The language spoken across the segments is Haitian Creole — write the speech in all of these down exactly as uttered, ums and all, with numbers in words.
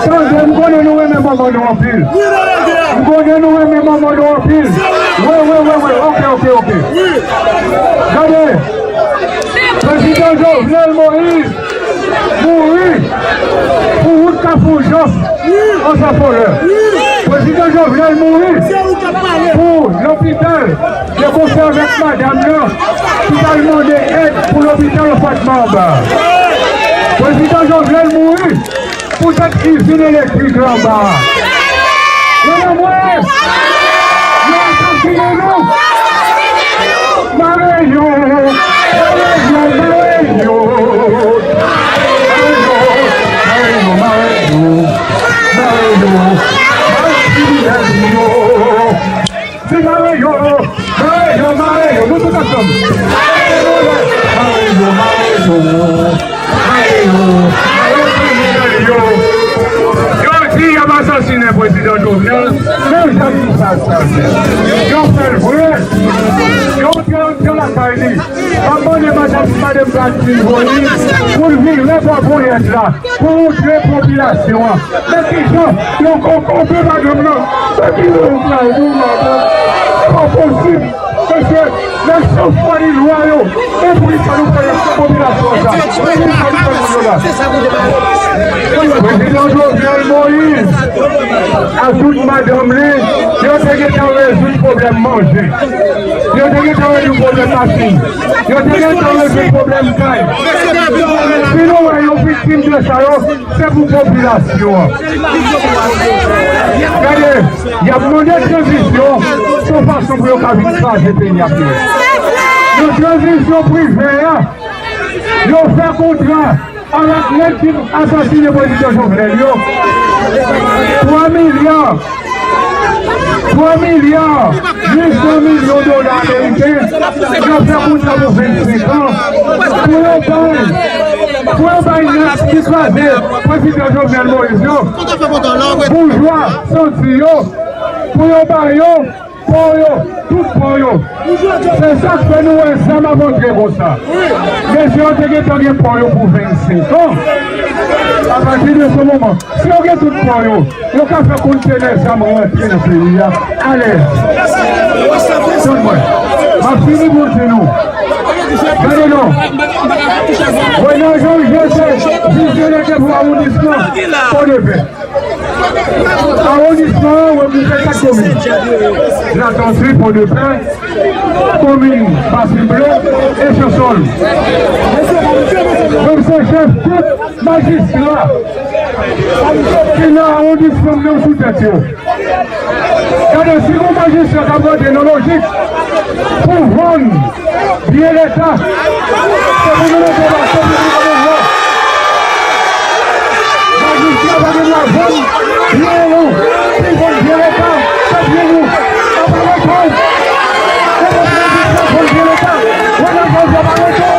Tande, m konnen nou renmen manman nou anpil. M konnen nou renmen manman nou anpil. Wi, wi, wi, wi. Ok, ok, ok. Gade. Prezidan Jovenel Moïse mouri pou wout Kafou Jos an Zafolè. Prezidan Jovenel mouri pou lopital, yo konsa avèk madanm nan ki t al mande èd pou lopital Fatma anba. Prezidan Jovenel mouri poutèt izin elektrik la anba. Yo nan mwen! Yo asasinen nou! Mare yo! Mare yo! Mare yo! Mare yo! Mare yo! Mare yo! Mare kriminèl yo! Se mare yo, mare yo, mare yo, nou tout ansanm. Mare yo, mare yo, mare yo, mare yo, mare kriminèl yo. Yo di y ap asasinen prezidan Jovenel, men yo janm di sa, sa, sa. Yo fè l vre. Yo antre anndan lakay li. M ap mande madan, madan Bradley Moïse pou l vire bò ponyèt la. Pou montre popilasyon an nan kijan yo kokobe madanm nan. Epi yo pral nou madanm. Se pa posib. Mesye, nan san fwa li lwa yo, men poukisa nou fè popilasyon an sa? Men poukisa nou fè moun yo la? Prezidan Jovenel Moïse ak tout madanm li, yo te gentan rezoud pwoblèm manje. Yo te gentan rezoud pwoblèm machin. Yo te gentan rezoud pwoblèm kay. Si nou wè yon viktim de sa yo, se pou popilasyon an. Gade, y ap mande tranzisyon, se yon fason pou yo ka vin kraze peyi a tou. Nan tranzisyon prive a, yo fè kontra avèk nèg ki asasinen prezidan Jovenel yo. Twa milya, twa milya uit san milyon dola ameriken, yo fè kontra pou vennsenk an, pou yo bay, pou yo bay nèg ki kraze prezidan Jovenel Moïse yo, boujwa santi yo, pou yo ba yo pò yo, tout pò yo. Se sa k fè nou wè zam ap antre konsa. Mesye yo te gentan gen pò yo pou vennsenk an. Apati de se moman, si yo gen tout pò yo, yo ka fè kontenè zam rantre nan peyi a alèz. Tann mwen. M ap fini pou di nou. Gade non. Renan Jean Joseph, vizyonnen te pou awondisman Pòdepè. Awondisman an regwoupe kat komin: Latansi, Pòdepè, komin Basin Ble e Chansòl. Menm se chèf tout majistra ki nan awondisman m nan sou tèt yo. Gade, si yon majistra ta mande nan lojik pou vann byen Leta, se pou nou mete baton pou nou vann. Majistra pa gen dwa vann byen nou. Si vann byen Leta, se byen nou. Apa reto. Se pou majistra vann byen Leta. Wè nan vann, apa reto.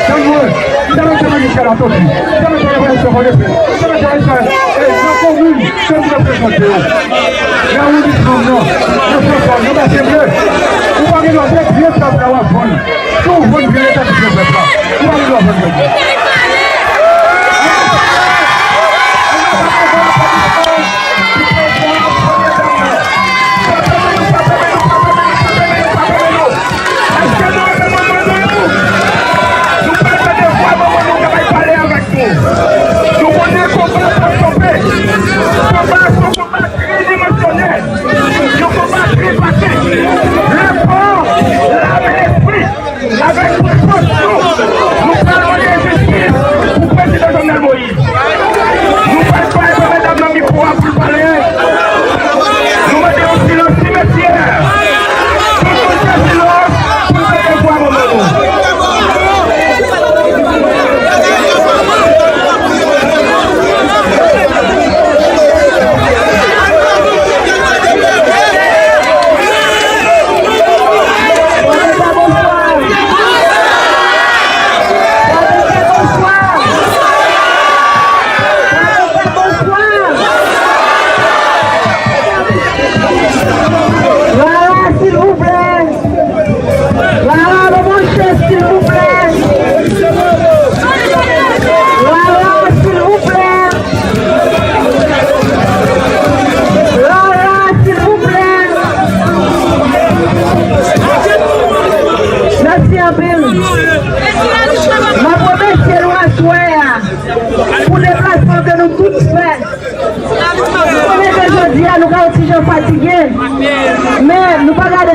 Tann mwen, m ta mete majistra Latansi, m ta mete reprezantan Pòdepè, m ta mete reprezantan, e, nan komin ke m reprezante yo. Nan awondisman m nan, nan Chansòl, nan Basen Ble, ou pa gen dwa deplye pèp la w ap vann. Si w vann byen Leta ki fè pèp la, ou pa gen dwa vann pèp la. Èske nou renmen manman nou? Nou pa tande vwa manman nou k ap pale avèk nou. Nou konnen konba p ap kanpe. Konba a se yon konba tridimansyonèl, yon konba tripatit. Lèfò, lame, lespri, avèk tout fòs nou, nou pral mande jistis.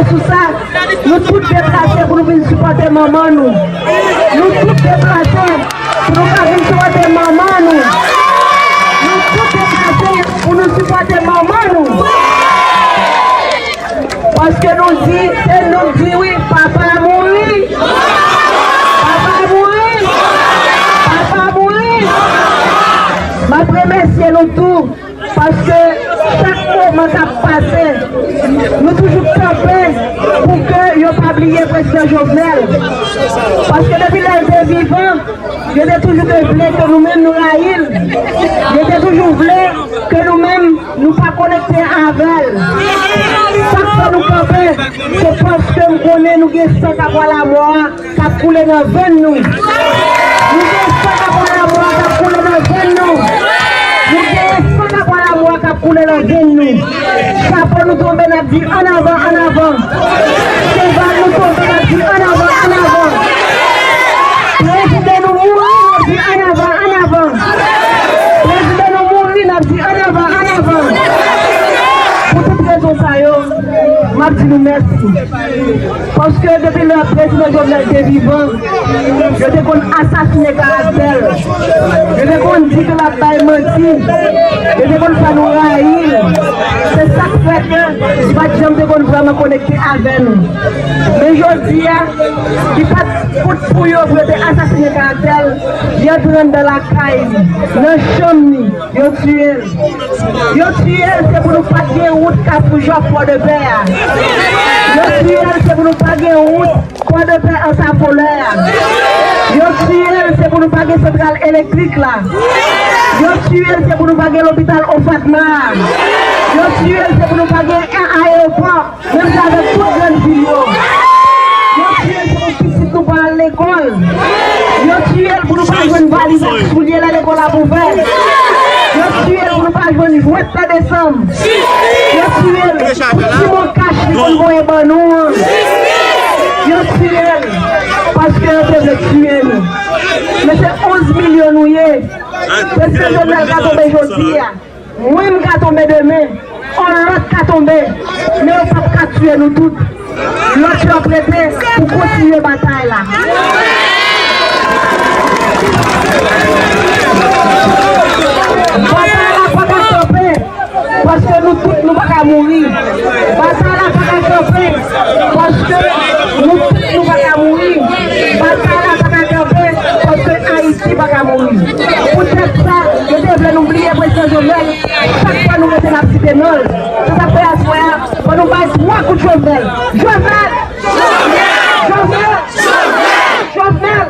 sou sa, nou tout deplase pou nou vin sipòte manman nou. Nou tout deplase pou nou ka vin sipòte manman nou. Nou tout deplase pou nou sipòte manman nou. Paske nou di, se nou k di wi, papa mouri. Papa mouri. Papa mouri. M ap remèsye nou tou. Paske chak moman k ap pase, nou toujou kanpe pou ke yo pa bliye Prezidan Jovenel. Paske depi lè l te vivan, yo te toujou te vle ke nou menm nou rayi l. Yo te toujou vle ke nou menm nou pa konekte avè l. Sa k fè nou kanpe, se paske m konnen nou gen san k ap pral lamò a k ap koule nan venn nou. Nou gen san k ap pran lanmò a k ap koule nan venn nou. Nou gen san k ap pran lanmò a k ap koule nan venn nou. Chapo nou tonbe, n ap di annavan, annavan. Cheval nou tonbe, n ap di annavan, annavan. Prezidan nou mouri, n ap di annavan, annavan. Prezidan nou mouri, n ap di annavan, annavan. Pou tout rezon sa yo, m ap di nou mèsi. Paske depi lè Prezidan Jovenel te vivan, yo te konn asasinen karaktè l. Yo te konn di ke l ap bay manti. Yo te konn fè nou rayi l. Se sa k fè ke li pa t janm te konn vrèman konekte avè nou. Men jodi a, li pa t fout pou yo pou yo te asasinen karaktè l. Li antre anndan lakay li, nan chanm li. Yo tiye l. Yo tiye l, se pou nou pa t gen wout Kafou Jòf Pòdepè a. Yo tiye l, se pou nou pa gen wout Pòdepè Ansa Folè a. Yo tiye l, se pou nou pa gen santral elektrik la. Yo tiye l, se pou nou pa gen lopital Ofatma a. Yo tiye l, se pou nou pa gen ayewopò. Menm jan avèk tout grann vil yo. Yo tiye l pou pitit nou pa al lekòl. Yo tiye l pou nou pa jwenn valiz ak soulye lè lekòl ap ouvè. Yo tiye l pou nou pa jwenn jwèt lè desanm. Yo tiye l pou ti mo kach li konn voye ban nou an. Yo tiye l paske yo te vle tiye nou. Men se onz milyon nou ye. Prezidan Jovenel ka tonbe jodi a. Mwen m ka tonbe demen, yon lòt ka tonbe, men yo p ap ka tiye nou tout. Lòt yo ap rete pou kontinye batay la. Batay la pa ka kanpe, paske nou tout nou pa ka mouri. Batay la pa ka kanpe, paske nou tout nou pa ka mouri. Batay la pa ka kanpe, paske Ayiti pa ka mouri. Poutèt sa, yo te vle nou bliye Prezidan Jovenel. Chak fwa nou rete, n ap site non l. Se sa k fè aswè a, fò nou bay twa kout Jovenel. Jovenel! Jovenel! Jovenel!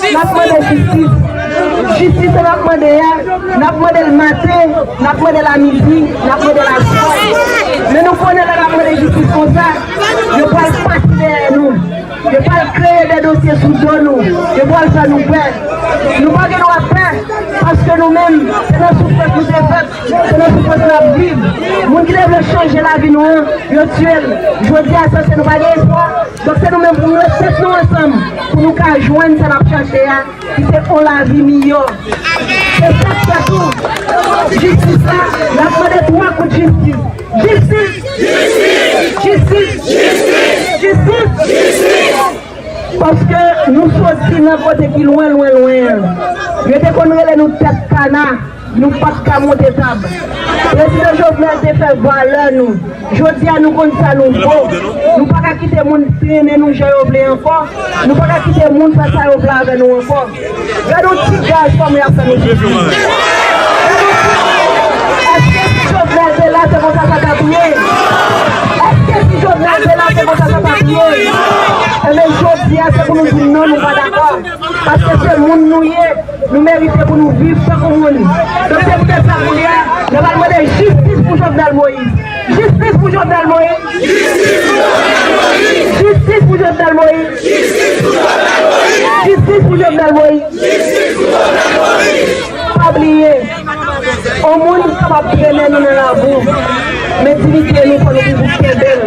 N ap mande jistis. Jistis sa n ap mande a, n ap mande l maten, n ap mande l a midi, n ap mande l aswè. Men nou konnen lè n ap mande jistis konsa, yo pral pati dèyè nou. Yo pral kreye de dosye sou do nou. Yo pral fè nou pè. Nou pa gen dwa pè, paske nou menm, se nan soufrans nou te fèt, se nan soufrans n ap viv. Moun ki te vle chanje lavi nou an, yo tiye l. Jodi a, se nou pa gen espwa. Donk, se nou menm pou nou met tèt nou ansanm, pou nou ka jwenn sa n ap chache a, ki se yon lavi miyò. Se sa k fè tou, jistis la, n ap mande twa kout jistis. Jistis! Jistis! Jistis! Jistis! Paske nou soti nan kote ki lwen, lwen, lwen an. Yo te konn rele nou tèt kana, nou pa t ka monte tab. Prezidan Jovenel te fè valè nou. Jodi a, nou konn sa nou vo. Nou pa ka kite moun trennen nou jan yo vle ankò. Nou pa ka kite moun fè sa yo vle avè nou ankò. Gade yon ti gaz kòman y ap fè nou soufri. Èske si Jovenel te la, se konsa sa t ap ye? Èske si Jovenel te la, se konsa sa t ap ye? Enben, jodi a, se pou nou di non, nou pa dakò. Paske se moun nou ye, nou merite pou nou viv tankou moun. Donk, se poutèt sa, kounye a, nou pral mande jistis pou Jovenel Moïse. Jistis pou Jovenel Moïse. Jistis pou Jovenel Moïse. Jistis pou Jovenel Moïse. Pa bliye, yon moun kapab trennen nou nan labou, men diyite nou, fò nou toujou kenbe l.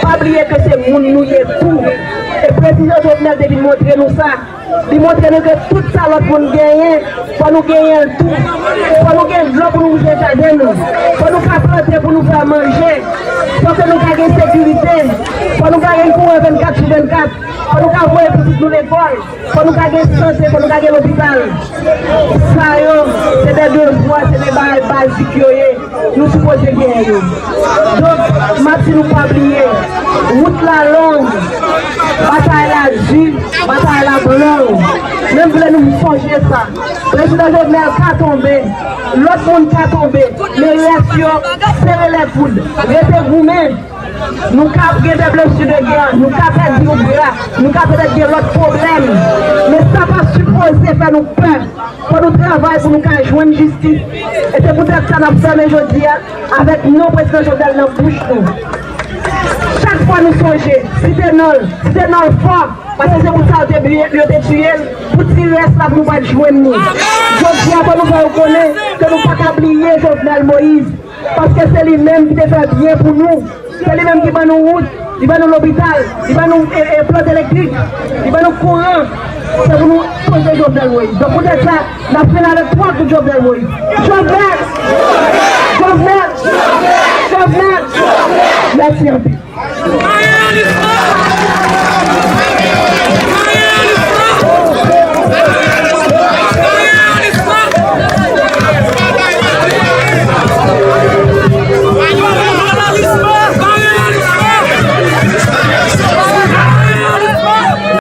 Pa bliye ke se moun nou ye tou. E Prezidan Jovenel te vin montre nou sa. Li montre nou ke tout sa lòt moun genyen, fò nou genyen l tou. Fò nou gen dlo pou nou wouje jaden nou. Fò nou ka plante pou nou fè manje. Fò ke nou ka gen sekirite. Fò nou ka gen kouran vennkat sou vennkat. Fò nou ka voye pitit nou lekòl. Fò nou ka gen sante, fò nou ka gen lopital. Sa yo, se de devwa, se de bagay bazik yo ye. Nou sipoze genyen yo. Donk, m ap di nou pa bliye, wout la long, batay la di, batay la blan. Men m vle nou sonje sa. Prezidan Jovenel ka tonbe, lòt moun ka tonbe, men rès yo, sere lè koud, rete goumen. Nou ka gen de blesi de gè, nou ka pèdi yon bra, nou ka petèt gen lòt pwoblèm. Men sa pa sipoze fè nou pè. Fò nou travay pou nou ka jwenn jistis. E se poutèt sa n ap fèmen jodi a avèk non prezidan Jovenel nan bouch nou. Chak fwa nou sonje, site non l, site non l fò, paske se pou sa yo te bliye, yo te tiye l, pou ti rès la pou nou pa t jwenn li. Jodi a, fò nou fè yo konnen ke nou pa ka bliye Jovenel Moïse. Paske se li menm ki te fè byen pou nou. Se li menm ki ban nou wout, li ban nou lopital, li ban nou e, e, plant elektrik, li ban nou kouran. Se pou nou sonje Jovenel Moïse. Donk, poutèt sa, n ap fini avèk twa kout Jovenel Moïse. Jovenel! Jovenel! Jovenel! Mèsi anpil.